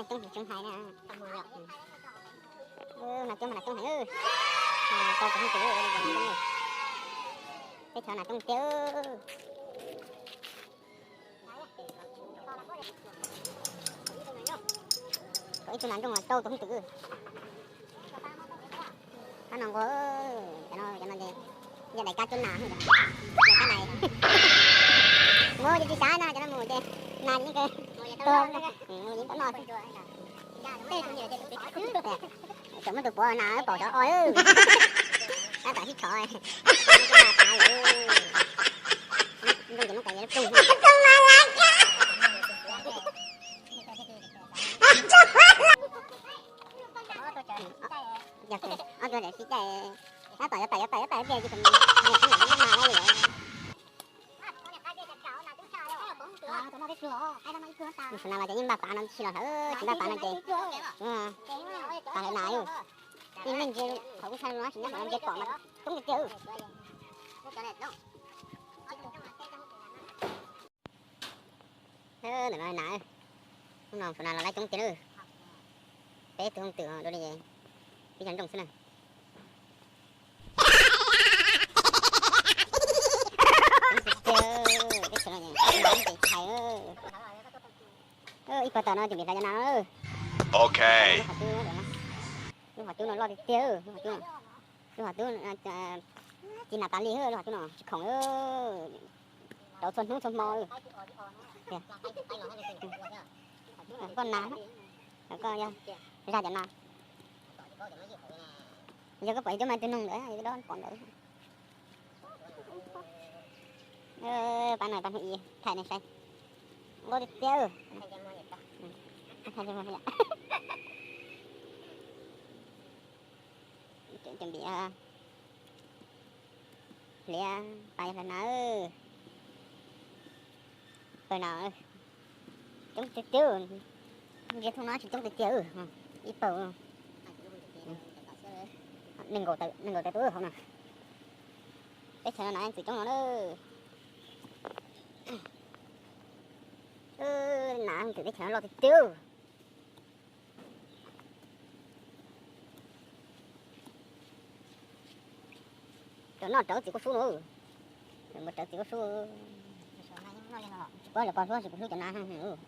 Coob heev, coob heev na. Nas coob mas nas coob heev. Tau tus hooj twm, teb chaws nas coob tiag. Kom ib tug nas nrooj tau tus hooj twm. Qab no nqua, cov no, cov no ces yog daim kab cuab nas, daim kab na. Mus ces tsis xav na, cov no mus ces nas yeej kawg tuag, yeej tau noj xwb. Tseem muaj tus puav nas pom xyov o, tab tom sib tshov. Nrooj ces muab kav yeej lub plug. Ob tug sib caij, tab tom yuav tawm yuav tawm yuav tawm tiag, tsis nas li. Mus saum nas los ces yeej npaj pav no tsis los hawv, tsis npaj pav no ces pav lawv nas. Yeej nej ntsia qhov kuv tshaj no tsis nyob qhov no ntsia pom mas coob tiag tiag. Ntawm no nas, hnub no saum nas los laib coob tiag na. Peb tug hooj twm dua li, peb cov nrooj xwb na. Ib pawg tawm no ces npim hlais cov nas. Lub qhov tub no loj tiag tiag, lub qhov tub, lub qhov tub ci nas tas li, lub qhov tub no tsis khoom. Rauv txhua hnub txhua hmo. Koj nas, koj yog zaj cov nas. Yog koj pom cov mas tus noog ntawd, dob pom ntawd. Pab no pab hnub ib thaij nej saib. Nqua tiag tiag. Cov npim hliav pas yog hlawv nas. Pawg no coob tiag tiag, ntsia thooj no tsis coob tiag tiag. Ib pawg nees nkaum tawm tus hauv no. Teb chaws no nas yeej txwm coob no na. Nas hooj twm teb chaws no loj tiag tiag. Cov noj rawv txiv kuj sub no. Mus rawv txiv kuj sub. Tsis paub lawv pog hlub tsis kuj hlub cov nas heev.